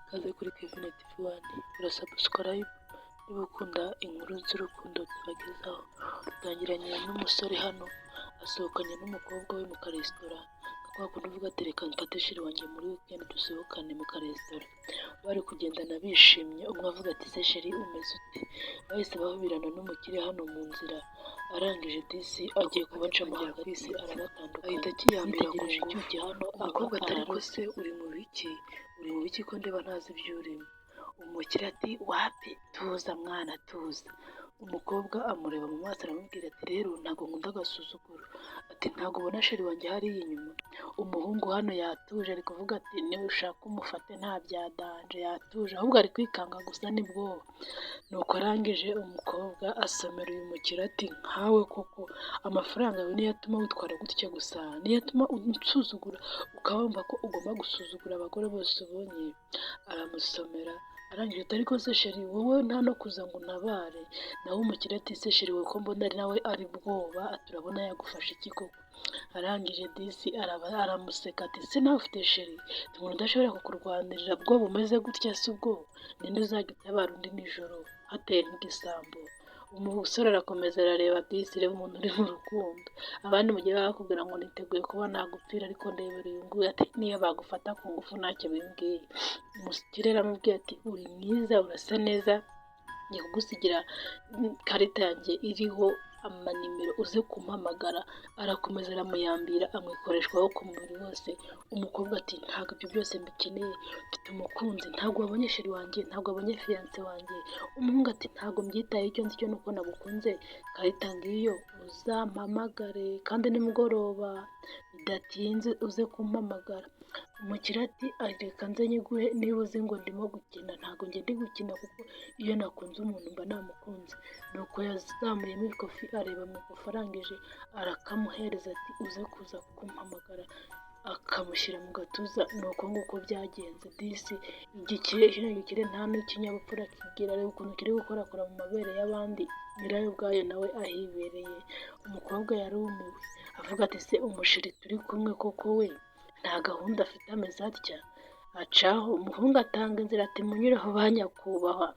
Ikaze kuri Kevin TV One, urasubscribe niba ukunda inkuru z'urukundo tubagezaho. Dutangiranye n'umusore hano asohokanye n'umukobwa we mu karesitora, kwa kundi uvuga ati reka mfate chéri wanjye muri weekend dusohokane mu karesitora. Bari kugendana bishimye, umwe avuga ati se chéri umeze ute? Bahise bahurirana n'umukire hano mu nzira, arangije disi agiye kubacamo hagati arabatandukanya. Ahita akiyambira ku Yitegereje ngufu. icyuki hano Umukobwa aba ati ariko ararose. Se uri mu biki? Uri mu biki ko ndeba ntazi ibyo urimo? Umukire ati wapi, tuza mwana, tuza. Umukobwa amureba mu maso aramubwira ati rero ntabwo nkunda agasuzuguro. Ati ntabwo ubona chéri wanjye hariya inyuma? Umuhungu hano yatuje ari kuvuga ati niba ushaka umufate nta bya danger, yatuje ahubwo ari kwikanga gusa n'ubwoba. Nuko arangije umukobwa asomera uyu mukire ati nkawe koko amafaranga yawe niyo atuma witwara gutya gusa, niyo atuma unsuzugura ukaba wumva ko ugomba gusuzugura abagore bose ubonye. Aramusomera arangije ati ariko se chéri wowe nta no kuza ngo untabare. Nawe umukire ati se chéri wowe ko mbona ari nawe ari bwoba, ati urabona yagufasha iki koko? Arangije disi araba aramuseka ati se nawe ufite chéri? Umuntu udashobora kukurwanirira bwo bumeze gutya se ubwo ninde uzajya utabara undi nijoro hateye nk'igisambo? Umusore arakomeza arareba disi, reba umuntu uri mu rukundo. Abandi mu gihe baba bakubwira ngo niteguye kuba nagupfira ariko ndebera uyu nguyu ati niyo bagufata ku ngufu ntacyo bimbwiye. Umukire aramubwira ati uri mwiza urasa neza, ngiye kugusigira ikarita yanjye iriho amanimero uze kumpamagara. Arakomeza aramuyambira amwikoreshwaho ku mubiri wose. Umukobwa ati ntabwo ibyo byose mbikeneye, mfite umukunzi, ntabwo wabonye chéri wanjye, ntabwo wabonye fiancé wanjye. Umuhungu ati ntabwo mbyitayeho, icyo nzi cyo ni uko nagukunze, karita ngiyo uzampamagare kandi nimugoroba bidatinze uze kumpamagara. Umukire ati reka nze nyiguhe niba uzi ngo ndimo gukina, ntabwo njye ndi gukina kuko iyo nakunze umuntu mba namukunze. Nuko yazamuyemo ikofi areba mu ikofi arangije arakamuhereza ati uze kuza kumpamagara, akamushyira mu gatuza. Ni uko nguko byagenze disi igikire, kino gikire nta n'ikinyabupfura kigira, reba ukuntu kiri gukorakora mu mabere y'abandi, nyirayo ubwayo nawe ahibereye. Umukobwa yarumiwe avuga ati se umuchéri turi kumwe koko we nta gahunda afite ameze atya? Acaho umuhungu atanga inzira ati munyureho ba nyakubahwa,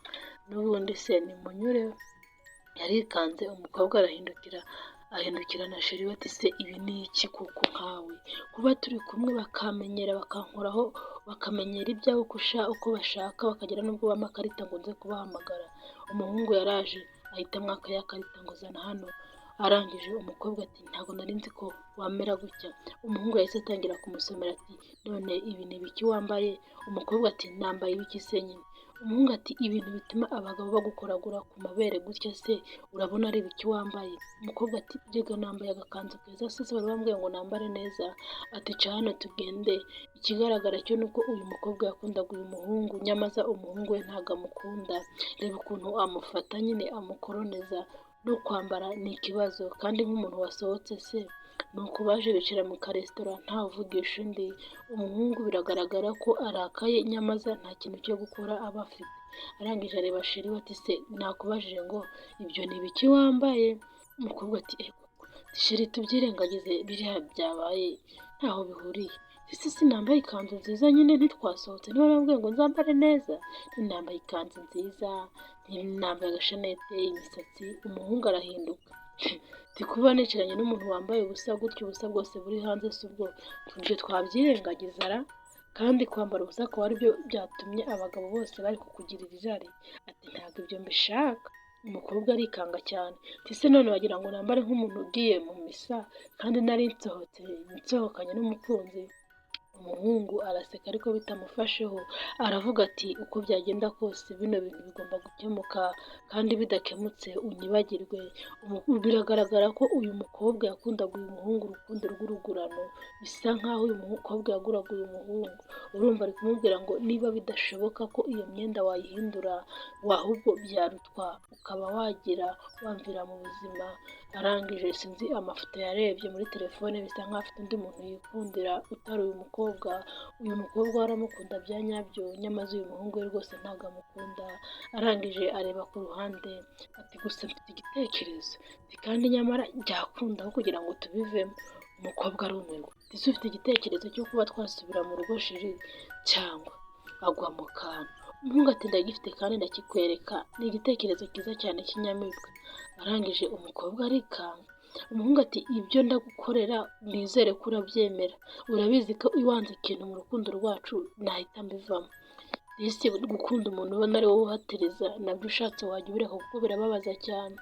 n'ubundi se nimunyureho. Yarikanze umukobwa arahindukira ahindukira na chéri we ati se ibi ni iki koko nkawe? Kuba turi kumwe bakamenyera bakankoraho bakamenyera ibyawe uko bashaka bakagera n'ubwo bampa akarita ngo nze kubahamagara. Umuhungu yaraje ahita amwaka ya karita ngo zana hano. Arangije umukobwa ati ntabwo nari nzi ko wamera gutya. Umuhungu yahise atangira kumusomera ati none ibi ni ibiki wambaye? Umukobwa ati nambaye ibiki se nyine? Umuhungu ati ibintu bituma abagabo bagukoragura ku mabere gutya se urabona ari ibiki wambaye? Umukobwa ati rega nambaye agakanzu keza se bari bambwiye ngo nambare neza. Ati ca hano tugende. Ikigaragara cyo ni uko uyu mukobwa yakundaga uyu muhungu, nyamaza umuhungu we ntabwo amukunda. Reba ukuntu amufata nyine amukoroneza, no kwambara ni ikibazo kandi nk'umuntu wasohotse se. Nuko baje bicara mu karesitora ntawuvugisha undi. Umuhungu biragaragara ko arakaye nyamaza nta kintu cyo gukora aba afite. Arangije areba chéri we ati se nakubajije ngo ibyo ni ibiki wambaye? Umukobwa ati ego chéri tubyirengagize biriya byabaye ntaho bihuriye. Ese sinambaye ikanzu nziza nyine ntitwasohotse niba warambwiye ngo nzambare neza? Nambaye ikanzu nziza, nambaye agashanete, imisatsi. Umuhungu arahinduka ati kuba nicaranye n'umuntu wambaye ubusa gutya, ubusa bwose buri hanze si ubwo ibyo twabyirengagiza ra? Kandi kwambara ubusa akaba aribyo byatumye abagabo bose bari kukugirira irari. Ati ntabwo ibyo mbishaka. Umukobwa arikanga cyane ati se none wagira ngo nambare nk'umuntu ugiye mu misa kandi nari nsohotse nsohokanye n'umukunzi? Umuhungu araseka ariko bitamufasheho, aravuga ati uko byagenda kose bino bintu bigomba gukemuka kandi bidakemutse unyibagirwe. Biragaragara ko uyu mukobwa yakundaga uyu muhungu urukundo rw'urugurano, bisa nkaho uyu mukobwa yaguraga uyu muhungu. Urumva ari kumubwira ngo niba bidashoboka ko iyo myenda wayihindura, ahubwo byarutwa ukaba wagira wamvira mu buzima. Arangije sinzi amafoto yarebye muri telefone, bisa nkaho afite undi muntu yikundira utari uyu mukobwa. Uyu mukobwa we aramukunda bya nyabyo, nyamaze uyu muhungu we rwose ntabwo amukunda. Arangije areba ku ruhande ati gusa mfite igitekerezo kandi nyamara byakunda aho kugira ngo tubivemo. Umukobwa arumirwa ati ese ufite igitekerezo cyo kuba twasubira mu rugo chéri cyangwa? Agwa mu kantu. Umuhungu ati ndagifite kandi ndakikwereka, ni igitekerezo cyiza cyane cy'inyamibwa. Arangije umukobwa arikanga. Umuhungu ati ibyo ndagukorera nizere ko urabyemera, urabizi ko iwanze ikintu mu rukundo rwacu nahita mbivamo. Ese gukunda umuntu ubona ari wowe uhatiriza nabyo ushatse wajya ubireka kuko birababaza cyane.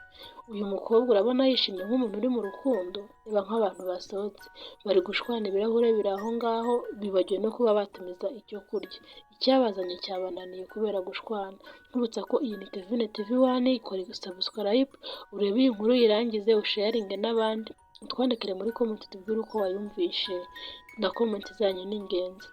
Uyu mukobwa urabona yishimye nk'umuntu uri mu rukundo, reba nk'abantu basohotse bari gushwana ibirahure biri aho ngaho, bibagiwe no kuba batumiza icyo kurya, icyabazanye cyabananiye kubera gushwana. Nkwibutsa ko iyi ni Kevine TV One, kora subscribe urebe iyi nkuru uyirangize, usharinge n'abandi, utwandikire muri comment tubwire uko wayumvishe na comment zanyu ni ingenzi.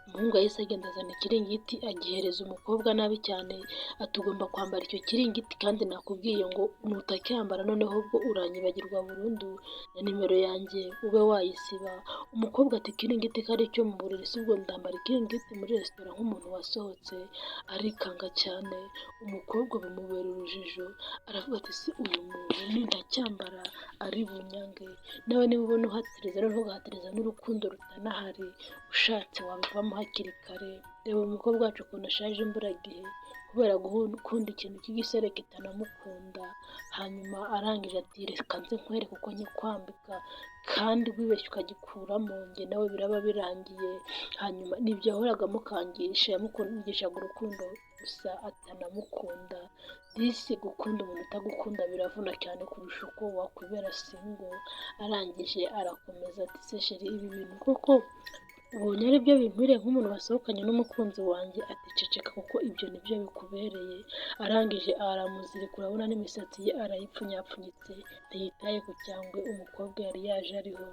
Umuhungu yahise agenda azana ikiringiti agihereza umukobwa nabi cyane, ati ugomba kwambara icyo kiringiti kandi nakubwiye ngo nutacyambara noneho ubwo uranyibagirwa burundu na nimero yanjye ube wayisiba. Umukobwa ati ikiringiti ko ari icyo mu buriri si ubwo ndambara ikiringiti muri resitora nk'umuntu wasohotse, arikanga cyane, umukobwa bimubera urujijo, aravuga ati se uyu muntu nintacyambara ari bunyange, nawe niba ubona uhatiriza noneho ugahatiriza n'urukundo rutanahari, ushatse wabivamo hakiri kare. Reba umukobwa wacu ukuntu ashaje imburagihe kubera gukunda ikintu cy'igisore kitanamukunda, hanyuma arangije ati reka nze nkwereke uko nkikwambika kandi wibeshye ukagikuramo njye nawe biraba birangiye. Hanyuma nibyo yahoraga amukangisha, yamukangishaga urukundo gusa atanamukunda. Disi gukunda umuntu utagukunda biravuna cyane kurusha uko wakwibera single. Arangije arakomeza ati se chéri ibi bintu koko ubonye ari byo binkwiriye nk'umuntu wasohokanye n'umukunzi wanjye? Ati ceceka kuko ibyo nibyo bikubereye. Arangije aramuzirika, urabona n'imisatsi ye arayipfunyapfunyitse, ntiyitaye ku cyangwe umukobwa yari yaje ariho.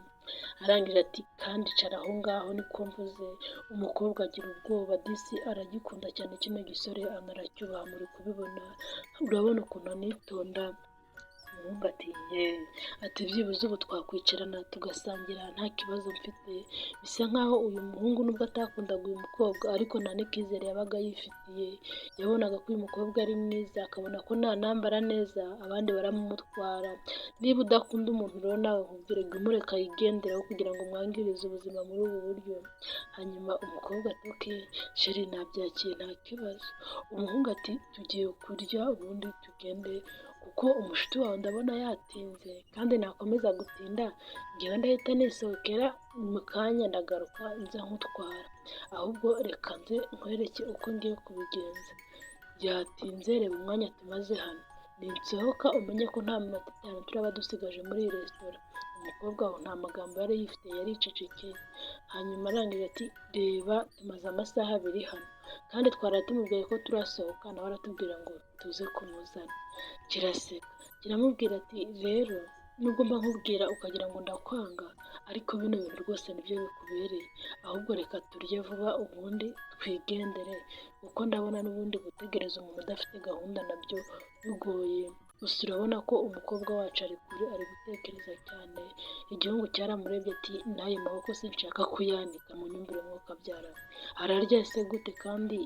Arangije ati kandi icara aho ngaho niko mvuze. Umukobwa agira ubwoba, disi aragikunda cyane kino gisore anaracyubaha, muri kubibona, urabona ukuntu anitonda. Umuhungu ati yeee, ati byibuze ubu twakwicarana tugasangira nta kibazo mfite. Bisa nkaho uyu muhungu nubwo atakundaga uyu mukobwa ariko nta n'icyizere yabaga yifitiye, yabonaga ko uyu mukobwa ari mwiza, akabona ko nanambara neza abandi baramumutwara. Niba udakunda umuntu rero nawe nkubwire jya umureka yigendereho kugira ngo umwangirize ubuzima muri ubu buryo. Hanyuma umukobwa ati okay chéri nabyakiye nta kibazo. Umuhungu ati tugiye kurya ubundi tugende kuko umushuti wawe ndabona yatinze kandi nakomeza gutinda njyewe ndahita nisohokera mu kanya ndagaruka nza nkutwara, ahubwo reka nze nkwereke uko ngiye kubigenza. Byatinze reba umwanya tumaze hano, ninsohoka umenye ko nta minota itanu turaba dusigaje muri iyi resitora. Umukobwa aho nta magambo yari yifitiye yaricecekeye. Hanyuma arangije ati reba tumaze amasaha abiri hano kandi twaraye tumubwiye ko turasohoka nawe aratubwira ngo tuze kumuzana. Kiraseka kiramubwira ati rero nubwo mba nkubwira ukagira ngo ndakwanga ariko bino bintu rwose nibyo bikubereye, ahubwo reka turye vuba ubundi twigendere kuko ndabona n'ubundi gutegereza umuntu udafite gahunda nabyo bigoye. Gusa urabona ko umukobwa wacu ari kure ari gutekereza cyane, igihungu cyaramurebye ati n'ayo maboko sinshaka kuyanika mu nyumvire mwuka abyara. Ararya se gute kandi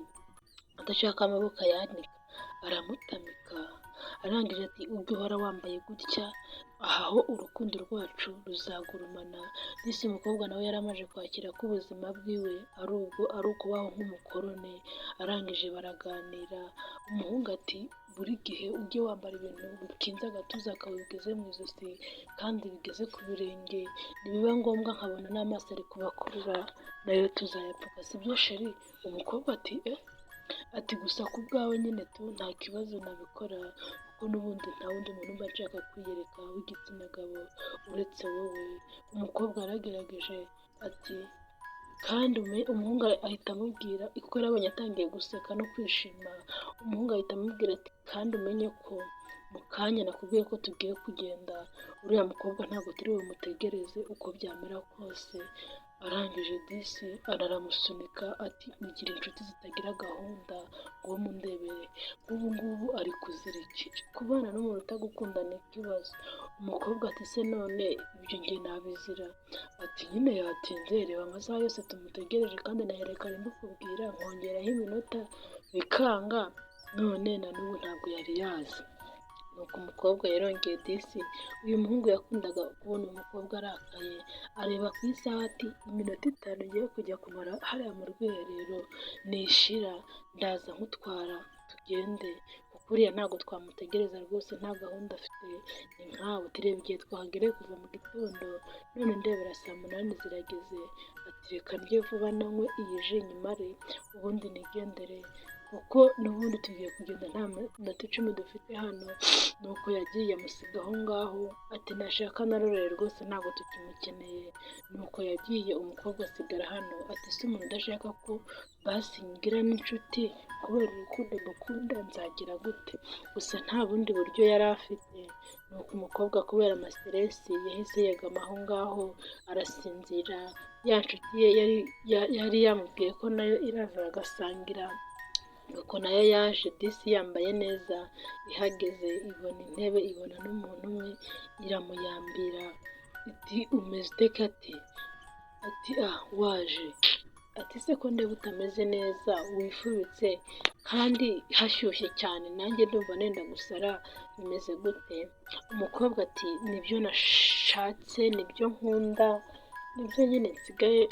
adashaka amaboko ayanika? Aramutamika arangije ati ubwo uhora wambaye gutya aha ho urukundo rwacu ruzagurumana. Disi umukobwa nawe yari amaze kwakira ko ubuzima bwiwe ari ubwo ari ukubaho nk'umukorone. Arangije baraganira, umuhungu ati buri gihe ujye wambara ibintu bikinze agatuza kawe bigeze mu ijosi kandi bigeze ku birenge, nibiba ngombwa nkabona n'amaso ari kubakurura nayo tuzayapfuka sibyo chéri? Umukobwa ati eh, ati gusa ku bwawe nyine tu nta kibazo nabikora kuko n'ubundi nta wundi muntu mba nshaka kwiyereka w'igitsina gabo uretse wowe. Umukobwa yaragerageje ati kandi umuhungu ahita amubwira kuko yarabonye atangiye guseka no kwishima, umuhungu ahita amubwira ati kandi umenye ko mu kanya nakubwiye ko tugiye kugenda, uriya mukobwa ntabwo turi bumutegereze uko byamera kose. Arangije disi araramusunika ati ugira inshuti zitagira gahunda ngo mundebere nk'ubu ngubu ari kuzira iki? Kubana n'umuntu utagukunda ni ikibazo. Umukobwa ati se none ibyo njye nabizira? Ati nyine yatinze reba amasaha yose tumutegereje kandi nahereye kare mbikubwira nkongeraho iminota bikanga none na n'ubu ntabwo yari yaza. Nuko umukobwa yarongeye disi, uyu muhungu yakundaga kubona umukobwa arakaye, areba ku isaha ati iminota 5 ngiye kujya kumara hariya mu rwiherero nishira ndaza nkutwara tugende, kuko uriya ntabwo twamutegereza rwose nta gahunda afite, ni nkawe tureba igihe twahagereye kuva mu gitondo none ndebera saa 8 zirageze, ati reka ndye vuba nanywe iyi ji nyimare ubundi nigendere kuko n'ubundi tugiye kugenda nta minota 10 dufite hano. Nuko yagiye amusiga aho ngaho, ati nashaka narorere rwose ntabwo tukimukeneye. Nuko yagiye umukobwa asigara hano, ati ese umuntu udashaka ko basi ngira n'inshuti kubera urukundo mukunda nzagira gute? Gusa nta bundi buryo yari afite. Nuko umukobwa kubera amastress yahise yegama aho ngaho arasinzira, ya nshuti ye yari yamubwiye ko nayo iraza bagasangira, nuko nayo yaje disi yambaye neza, ihageze ibona intebe ibona n'umuntu umwe iramuyambira iti umeze ute Kati? Ati ah waje, ati se ko ndeba utameze neza wifubitse kandi hashyushye cyane nanjye ndumva nenda gusara bimeze gute? Umukobwa ati nibyo nashatse nibyo nkunda nibyo nyine nsigaye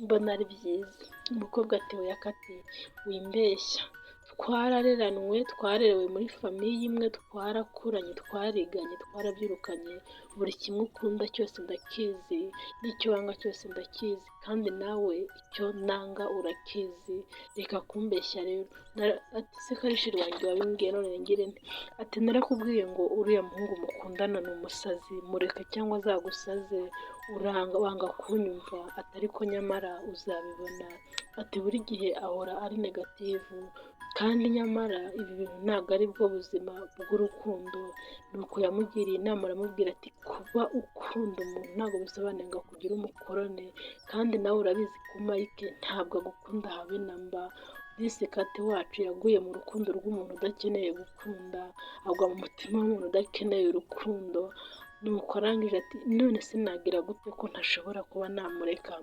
mbona ari byiza. Umukobwa ati oya Kati wimbeshya, twarareranwe twarerewe muri famille imwe, twarakuranye, twariganye, twarabyirukanye, buri kimwe ukunda cyose ndakizi n'icyo wanga cyose ndakizi kandi nawe icyo nanga urakizi, reka kumbeshya rero. Ati se ko ari chéri wanjye wabimbwiye none ngire nte? Ati narakubwiye ngo uriya muhungu mukundana ni umusazi mureke cyangwa azagusaze, uranga wanga kunyumva, ati ariko nyamara uzabibona, ati buri gihe ahora ari negative kandi nyamara ibi bintu ntabwo ari bwo buzima bw'urukundo. Nuko yamugiriye inama aramubwira ati kuba ukunda umuntu ntabwo bisobanuye ngo akugire umukorone, kandi nawe urabizi ko Mike ntabwo agukunda habe na mba, disi Kati wacu yaguye mu rukundo rw'umuntu udakeneye gukunda, agwa mu mutima w'umuntu udakeneye urukundo. Nuko arangije ati none se nagira gute ko ntashobora kuba namureka?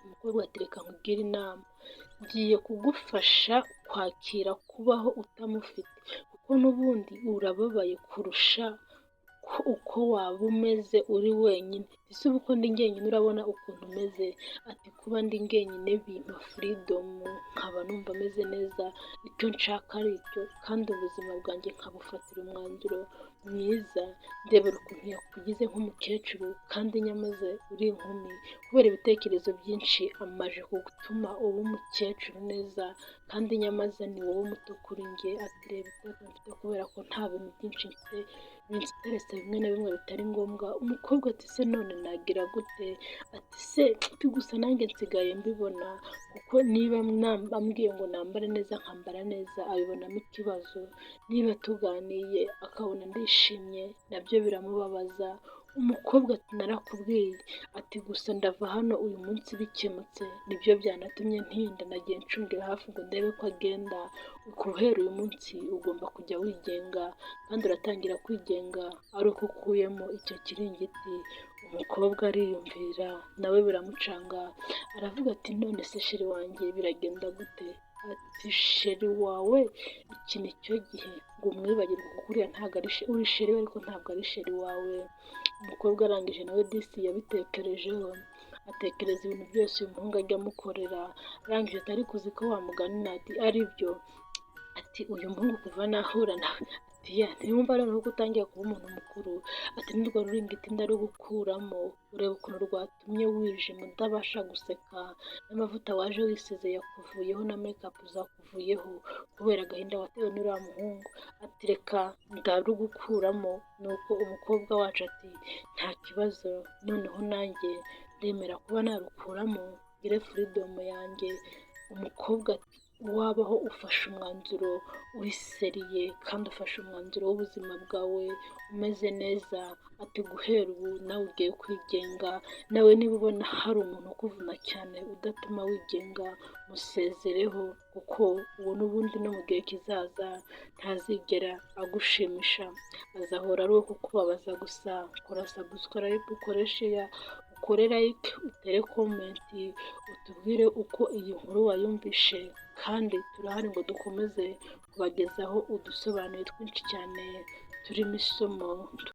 Umukobwa ati reka nkugire inama, ngiye kugufasha kwakira kubaho utamufite kuko n'ubundi urababaye kurusha uko waba umeze uri wenyine. Ese ubu ko ndi njyenyine urabona ukuntu umeze? Ati kuba ndi njyenyine bimpa freedom nkaba numva meze neza, icyo nshaka ari icyo kandi ubuzima bwanjye nkabufatira umwanzuro mwiza, ndebera ukuntu yakugize nk'umukecuru kandi nyamaze uri inkumi, kubera ibitekerezo byinshi amaze gutuma uba umukecuru neza kandi nyamaze ni wowe muto kuri njye. Ati reba iteka mfite kubera ko nta bintu byinshi mfite binstressa bimwe na bimwe bitari ngombwa. Umukobwa ati se none nagira gute? Ati se gusa nanjye nsigaye mbibona kuko niba ambwiye ngo nambare neza nkambara neza abibonamo ikibazo, niba tuganiye akabona ndishimye nabyo biramubabaza. Umukobwa ati narakubwiye, ati gusa ndava hano uyu munsi bikemutse, nibyo byanatumye ntinda nagiye ncungira hafi ngo ndebe ko agenda, guhera uyu munsi ugomba kujya wigenga kandi uratangira kwigenga ari uko ukuyemo icyo kiringiti. Umukobwa ariyumvira nawe biramucanga, aravuga ati none se chéri wanjye biragenda gute? Ati chéri wawe iki ni cyo gihe ngo umwibagirwe kuko uriya ntabwo ari uri chéri we ariko ntabwo ari chéri wawe. Umukobwa arangije nawe disi yabitekerejeho, atekereza ibintu byose uyu muhungu ajya amukorera, arangije ati ariko uzi ko wa mugani ati ari byo, ati uyu muhungu kuva nahura nawe ati ya ntiwumva noneho ko utangiye kuba umuntu mukuru, ati n'urwo ruringiti ndarugukuramo, ureba ukuntu rwatumye wijima utabasha guseka, n'amavuta waje wisize yakuvuyeho na makeup zakuvuyeho kubera agahinda watewe n'uriya muhungu, ati reka ndarugukuramo. Nuko umukobwa wacu ati nta kibazo noneho nanjye ndemera kuba narukuramo ngire freedom yanjye. Umukobwa ati wabaho ufashe umwanzuro uri sérieux kandi ufashe umwanzuro w'ubuzima bwawe umeze neza, ati guhera ubu nawe ugiye kwigenga, nawe niba ubona hari umuntu ukuvuna cyane udatuma wigenga musezereho kuko uwo n'ubundi no mu gihe kizaza ntazigera agushimisha, azahora ari uwo kukubabaza gusa. Kora subscribe, ukore share, ukore like, utere comment, utubwire uko iyi nkuru wayumvishe kandi turahari ngo dukomeze kubagezaho udusobanuye twinshi cyane. turimo isomo.